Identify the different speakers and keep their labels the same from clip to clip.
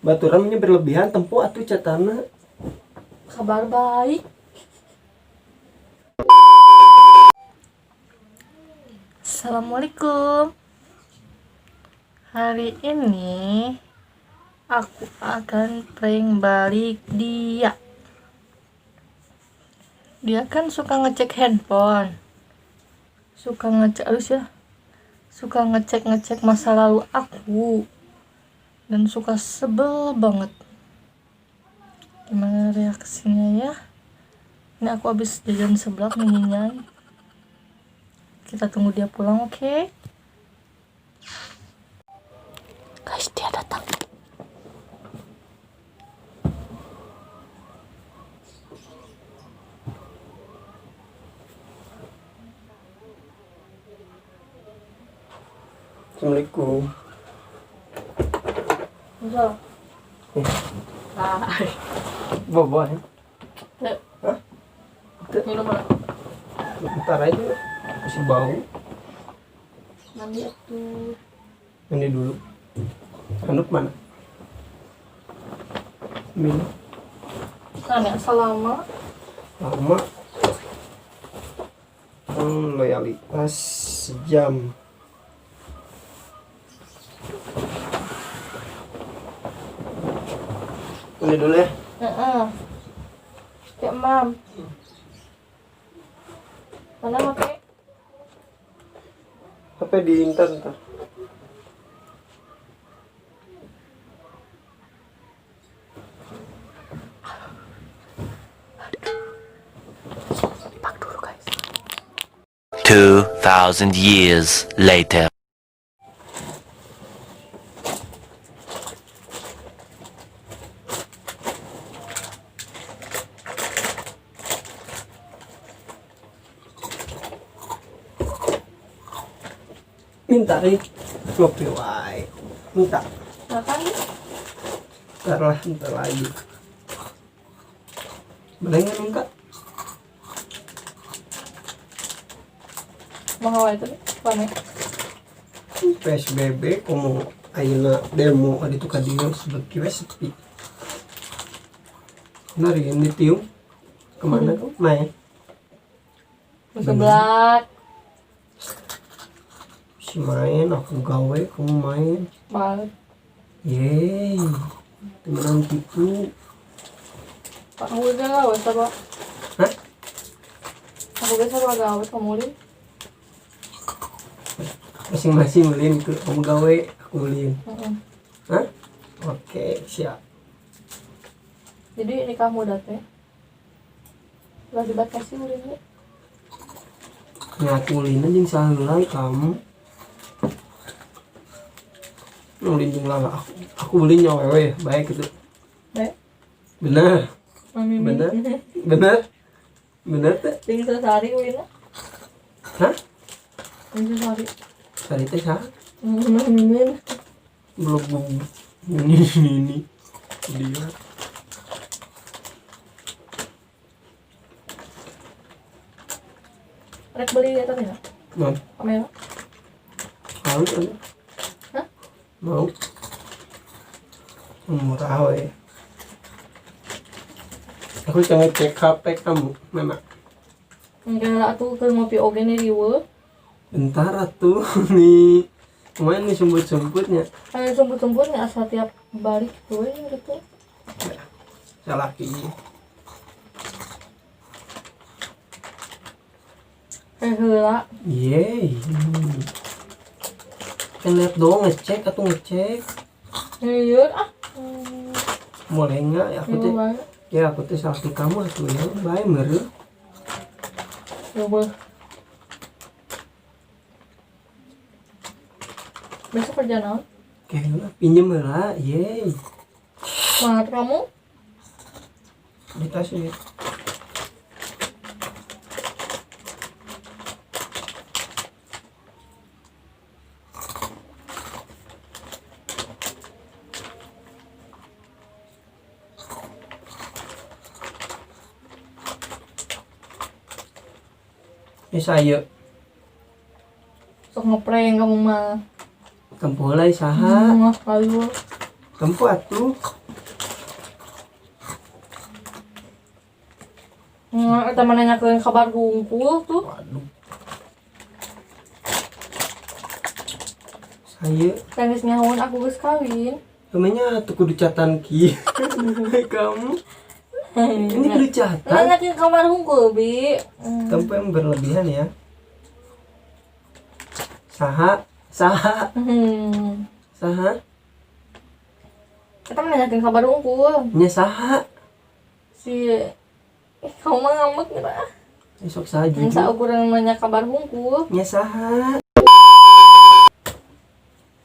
Speaker 1: Baturan nya berlebihan tempo atuh catana.
Speaker 2: Kabar baik. Assalamualaikum. Hari ini aku akan prank balik dia. Dia kan suka ngecek handphone, suka ngecek halus ya, suka ngecek-ngecek masa lalu aku, dan suka sebel banget. Gimana reaksinya ya? Ini aku habis jajan seblak nih. Kita tunggu dia pulang, oke? Okay? Guys, dia datang.
Speaker 1: Assalamualaikum.
Speaker 2: Enggak. Hai.
Speaker 1: Bobo ya? Hah?
Speaker 2: Minum mana?
Speaker 1: Bentar aja, masih bau.
Speaker 2: Mandi atuh.
Speaker 1: Mandi dulu. Handuk mana? Minum.
Speaker 2: Nanya selama.
Speaker 1: Lama. Loyalitas sejam. Mandi dulu ya.
Speaker 2: Ya, Mam. Mana HP?
Speaker 1: HP di ntar ntar.
Speaker 2: Dipak dulu, guys.
Speaker 3: 2,000 years later.
Speaker 1: Minta nih ngopi wae. Minta.
Speaker 2: Makan.
Speaker 1: Ntar lah, ntar lagi. Boleh nggak minta?
Speaker 2: Mau ngawa itu nih, mana?
Speaker 1: PSBB komo ayeuna demo adi tu ka dieu sebeki we sepi. Nah, ini tiung kemana tuh main?
Speaker 2: Seblak.
Speaker 1: Si main, aku gawe, kamu main.
Speaker 2: Balik.
Speaker 1: Yeay, temenan gitu.
Speaker 2: Pak, aku udah gawe sama.
Speaker 1: Hah?
Speaker 2: Aku biasa sama gawe, kamu ulin.
Speaker 1: Masing-masing ulin itu, kamu gawe, aku ulin. Hah? Oke, siap.
Speaker 2: Jadi nikah muda teh. Lah dibatasi ulinnya.
Speaker 1: Nyatu ulin jeung saheula kamu. Ulin jeung lala aku ulin nyawa we baik gitu.
Speaker 2: Baik.
Speaker 1: Benar.
Speaker 2: Mami.
Speaker 1: Benar. Benar. Benar teh.
Speaker 2: Jeung sasari ulinna.
Speaker 1: Hah?
Speaker 2: Jeung sasari.
Speaker 1: Sari teh saha?
Speaker 2: Mami.
Speaker 1: Belum ini dia.
Speaker 2: Rek beli eta teh?
Speaker 1: Mau.
Speaker 2: Kamera.
Speaker 1: Mau.
Speaker 2: Hah?
Speaker 1: Mau. Murah we. Aku jangan cek HP kamu, mana?
Speaker 2: Enggak, atuh keur ngopi oge nih riweuh.
Speaker 1: Bentar atuh nih. Lumayan nih sumput-sumputnya.
Speaker 2: Ayo sumput-sumputnya asa tiap balik tuh gitu.
Speaker 1: Ya, salaki.
Speaker 2: Heula.
Speaker 1: Yeay. Kan lihat dong ngecek atau ngecek.
Speaker 2: Iya ah.
Speaker 1: Boleh nggak ya aku teh? Ya aku teh salaki kamu atuh ya. Bae meureun.
Speaker 2: Coba. Besok kerja naon?
Speaker 1: Kayaknya pinjem lah, yeay.
Speaker 2: Semangat kamu?
Speaker 1: Di tas ya. Ini saya.
Speaker 2: Sok ngeprank kamu mah.
Speaker 1: Tempoh lah saha.
Speaker 2: Mah kayu.
Speaker 1: Tempo atuh.
Speaker 2: Eta mah nanyakeun kabar hungkul tuh.
Speaker 1: Waduh. Saya
Speaker 2: Kan geus nyahoan aku geus kawin.
Speaker 1: Namanya tuh kudu catan ki. Kamu. Ini kudu catan.
Speaker 2: Nanyakeun kabar hungkul, Bi.
Speaker 1: Tempo yang berlebihan ya. Saha, saha, saha.
Speaker 2: Kita mah nanyakeun kabar hungkul.
Speaker 1: Nya saha.
Speaker 2: Si kamu mah ngambek gitu.
Speaker 1: Besok saha
Speaker 2: Masa
Speaker 1: jujur.
Speaker 2: ukuran nanya kabar hungkul.
Speaker 1: Nya saha.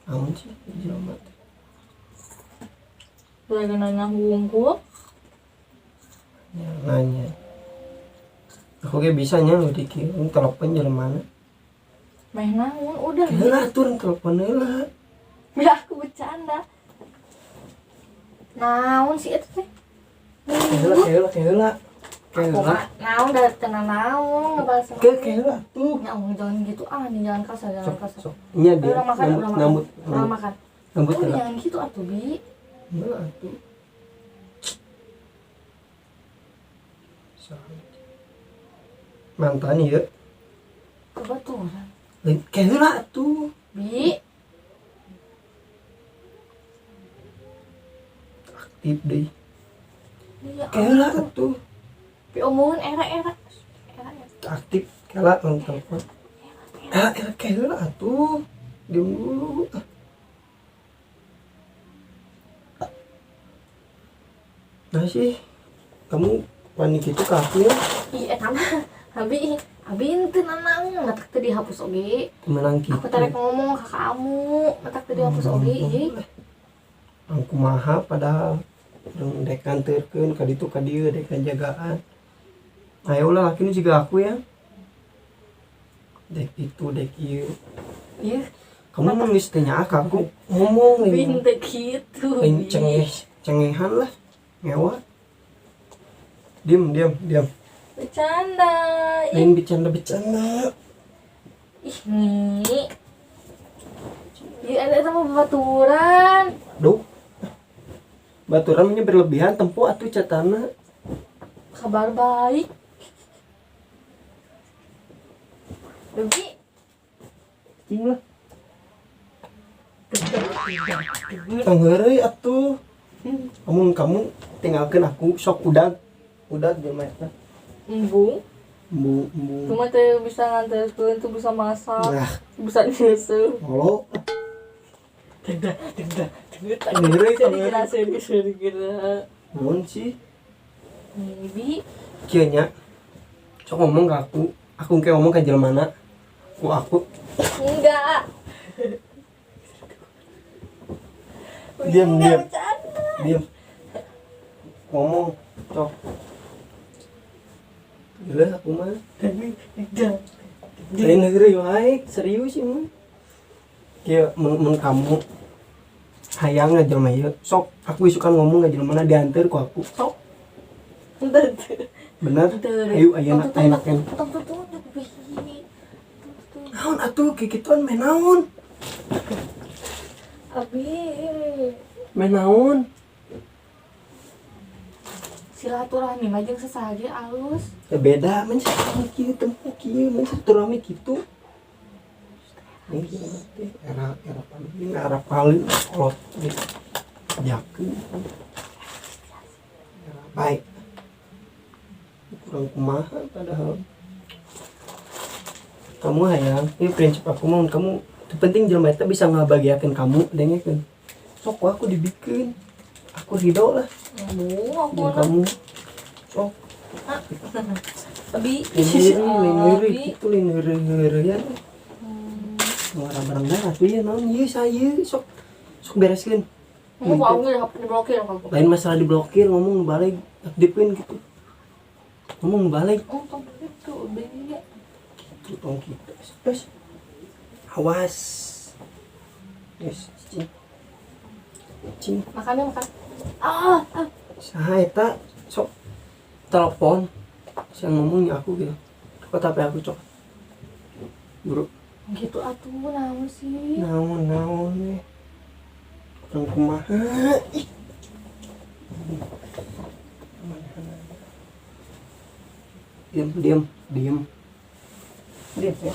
Speaker 1: Naon sih jelema teh?
Speaker 2: Lagi nanya hungkul.
Speaker 1: Ya, nanya. Aku kayak bisa nya lu dikir, ini telepon jelema mana?
Speaker 2: Meh naon udah.
Speaker 1: Heula turun telepon heula.
Speaker 2: Ya aku bercanda. Naon sih itu teh?
Speaker 1: Heula heula heula.
Speaker 2: Aku
Speaker 1: Heula.
Speaker 2: mah naon da tenang naon ngebahas sama
Speaker 1: Ke heula tuh.
Speaker 2: Ya Allah, jangan gitu ah, nih jangan kasar, jangan
Speaker 1: Sok
Speaker 2: kasar.
Speaker 1: sok. Nya dia.
Speaker 2: Udah makan,
Speaker 1: Nambut
Speaker 2: udah makan.
Speaker 1: nambut
Speaker 2: Udah
Speaker 1: nambut.
Speaker 2: makan.
Speaker 1: Nambut
Speaker 2: Oh,
Speaker 1: heula.
Speaker 2: jangan gitu atuh, Bi.
Speaker 1: Heula atuh. Saha? Mantan ieu.
Speaker 2: Kebetulan.
Speaker 1: Lain ke heula atuh.
Speaker 2: Bi,
Speaker 1: Aktif deui.
Speaker 2: iya.
Speaker 1: Ke heula atuh.
Speaker 2: Bi omongin era-era. Era-era.
Speaker 1: Aktif kela orang telepon. Ah, era ke heula atuh. Diam dulu. Ah. Nah sih, kamu panik gitu ke aku ya?
Speaker 2: Ih, eta mah Abi, abi henteu nanaon, matak teu dihapus oge.
Speaker 1: Menang gitu.
Speaker 2: Aku tarik ngomong ke kamu, matak teu dihapus oge, ieu.
Speaker 1: Aku kumaha padahal urang dek nganterkeun ka ditu ka dieu dek jagaan. Ayo lah laki nu juga aku ya. Dek itu dek ieu.
Speaker 2: Ieu,
Speaker 1: Kamu mah geus teu nyaah ka aku ngomong
Speaker 2: bi
Speaker 1: ini.
Speaker 2: henteu kitu.
Speaker 1: Lain
Speaker 2: Bi.
Speaker 1: cengeh cengehan lah. Ngewa. Diam diam diam.
Speaker 2: Bercanda. Ih,
Speaker 1: Lain bercanda bercanda.
Speaker 2: ih nih. Ih, ada sama babaturan.
Speaker 1: Duh. Baturan nya berlebihan tempo atuh catana.
Speaker 2: Kabar baik. Bi,
Speaker 1: Cing lah. Tong heureuy atuh. Kamu kamu tinggalkeun aku sok udag. Udag jelema eta.
Speaker 2: embung.
Speaker 1: Embung embung.
Speaker 2: Cuma teh bisa nganterkeun, tuh bisa masak,
Speaker 1: Nah,
Speaker 2: bisa nyusul.
Speaker 1: ngolo.
Speaker 2: Tenda, tenda, tenda.
Speaker 1: Heureuy
Speaker 2: Jadi
Speaker 1: tong
Speaker 2: kira,
Speaker 1: heureuy.
Speaker 2: jadi jadi kira.
Speaker 1: Naon sih?
Speaker 2: Nih, Bi,
Speaker 1: Kieu nya. Sok ngomong ke aku. Aku kayak ngomong ke jelema Ku aku
Speaker 2: enggak.
Speaker 1: Diam,
Speaker 2: Enggak,
Speaker 1: diam.
Speaker 2: bercanda.
Speaker 1: Diam. Ngomong, sok. Gila aku mah.
Speaker 2: Enggak.
Speaker 1: Lain heureuy wae, serius sih mah. Kieu mun mun kamu hayang ngajelma ieu, sok aku isukan ngomong ngajelma diantar ku aku. Sok.
Speaker 2: Entar.
Speaker 1: Bener. Ayo ayeuna ayeuna kan.
Speaker 2: Tong tong tong Bi. Tong, tong.
Speaker 1: Naon atuh kikituan meh naon?
Speaker 2: Abi,
Speaker 1: Meh naon?
Speaker 2: Silaturahmi mah jeung sesage alus.
Speaker 1: Ya beda men silaturahmi kieu tempo kieu men silaturahmi kitu. Ini gimana teh? Era era paling era paling kolot gitu. Jakeun. Era baik. Kurang kumaha padahal. Kamu hayang, ini prinsip aku mau kamu itu penting jelema eta bisa ngabahagiakeun kamu dengekeun. Sok ku aku dibikin. Aku ridho lah
Speaker 2: Embung aku
Speaker 1: jeung
Speaker 2: mah.
Speaker 1: kamu. Sok
Speaker 2: Abi,
Speaker 1: lain heureuy
Speaker 2: Abi.
Speaker 1: kitu lain heureuy-heureuyan. Muara barang dah atuh ieu naon ieu saya sok sok bereskeun.
Speaker 2: Mau aku nggak diblokir aku.
Speaker 1: Lain masalah diblokir ngomong nu balik aktifin gitu. Ngomong nu balik
Speaker 2: Oh, tong gitu, Bi.
Speaker 1: gitu tong gitu. Terus awas. Yes, cing. Cing.
Speaker 2: Makannya makan. Ah, ah.
Speaker 1: Saha eta sok telepon saya ngomongnya aku gitu. Kok tapi aku cok. Bro,
Speaker 2: Gitu atuh naon sih?
Speaker 1: naon naon eh. Kurang kumaha? Ih. Diam, diam, diam. Diam ya.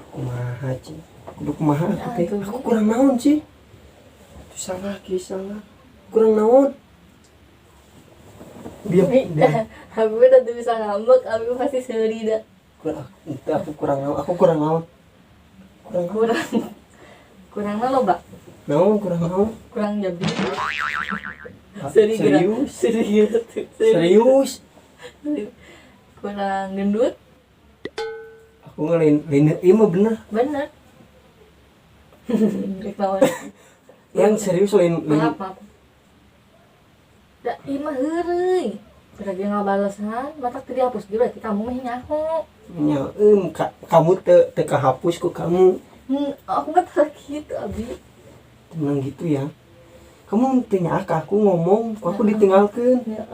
Speaker 1: Kumaha sih? Kudu kumaha aku teh? Aku kurang naon sih? Salah, ki salah. Kurang naon? Diam, diam.
Speaker 2: Aku udah tuh bisa ngambek, aku pasti sedih dah.
Speaker 1: Kurang aku, itu aku kurang naon, aku kurang naon. Kurang naon?
Speaker 2: Kurang kurangnya loba.
Speaker 1: Naon kurang naon?
Speaker 2: Kurang jadi.
Speaker 1: Ah,
Speaker 2: Serius.
Speaker 1: serius?
Speaker 2: Serius.
Speaker 1: Serius?
Speaker 2: Kurang gendut.
Speaker 1: Aku ngelain lain iya mah bener.
Speaker 2: Bener. Rek lawan.
Speaker 1: Yang serius lain lain.
Speaker 2: Maaf, maaf. Da ieu mah heureuy. Berarti ngabalesan, matak teu dihapus ge berarti kamu mah nyaho.
Speaker 1: Nya, kamu teu teu kahapus ku kamu.
Speaker 2: Aku nggak tahu gitu, Abi.
Speaker 1: Tenang gitu ya. Kamu teu nyaah ke aku ngomong, ku aku ditinggalkeun.
Speaker 2: Ya.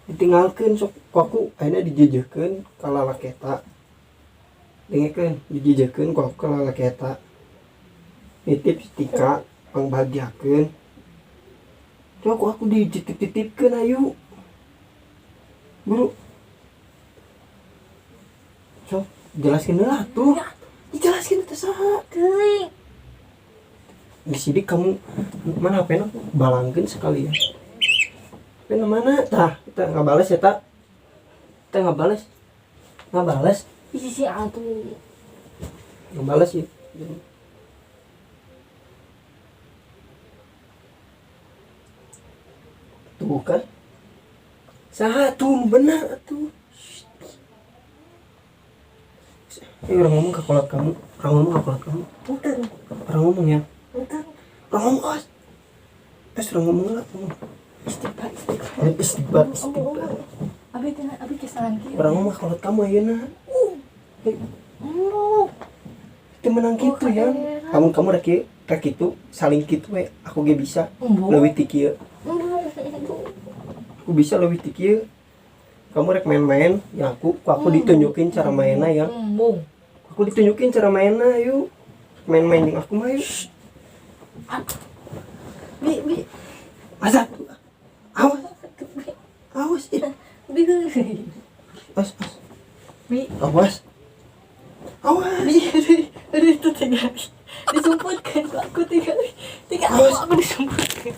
Speaker 1: Ditinggalkeun sok ku aku ayeuna dijejehkeun ka lalaki eta. Dengekeun, dijejehkeun ku aku ka lalaki eta. Nitip Tika pangbahagiakeun. Coba ku aku dititip-titipkeun ayu. Buru. Sok jelaskeun lah tuh.
Speaker 2: Ya.
Speaker 1: Dijelaskeun teh saha?
Speaker 2: Teuing.
Speaker 1: Di sini kamu mana HP aku balangkeun sekali ya. HP mana? Tah, kita nggak bales ya, tak? Kita nggak bales. Nggak bales.
Speaker 2: Ih, si atuh.
Speaker 1: Nggak bales ya. Tuh kan. Saha tuh benar tuh. Orang ngomong ke kolot kamu, orang ngomong ke kolot kamu.
Speaker 2: Punten.
Speaker 1: Orang ngomong ya.
Speaker 2: Punten.
Speaker 1: Orang ngomong, awas. Eh, orang ngomong lah, ngomong.
Speaker 2: Istighfar, istighfar.
Speaker 1: Eh, istighfar, istighfar.
Speaker 2: Abi teh abi kesangan kieu.
Speaker 1: Orang ngomong kolot kamu ayeuna. Eh,
Speaker 2: Embung.
Speaker 1: itu menang gitu ya. Kamu kamu rek kieu, rek kitu, saling kitu we. Aku ge bisa
Speaker 2: Embung.
Speaker 1: leuwih ti kieu.
Speaker 2: Embung. Embung.
Speaker 1: Aku bisa leuwih ti kieu. Kamu rek main-main, ya aku ditunjukin cara mainnya ya.
Speaker 2: Embung.
Speaker 1: Aku ditunjukin cara mainnya, yuk. Main-main jeung aku mah yuk.
Speaker 2: Bi, bi.
Speaker 1: Masa? Awas,
Speaker 2: Bi.
Speaker 1: awas, ih.
Speaker 2: Bi.
Speaker 1: Awas, awas.
Speaker 2: Bi.
Speaker 1: Awas. Awas.
Speaker 2: Bi, itu tiga disumputkan aku tiga tiga
Speaker 1: Awas.
Speaker 2: aku disumputkan.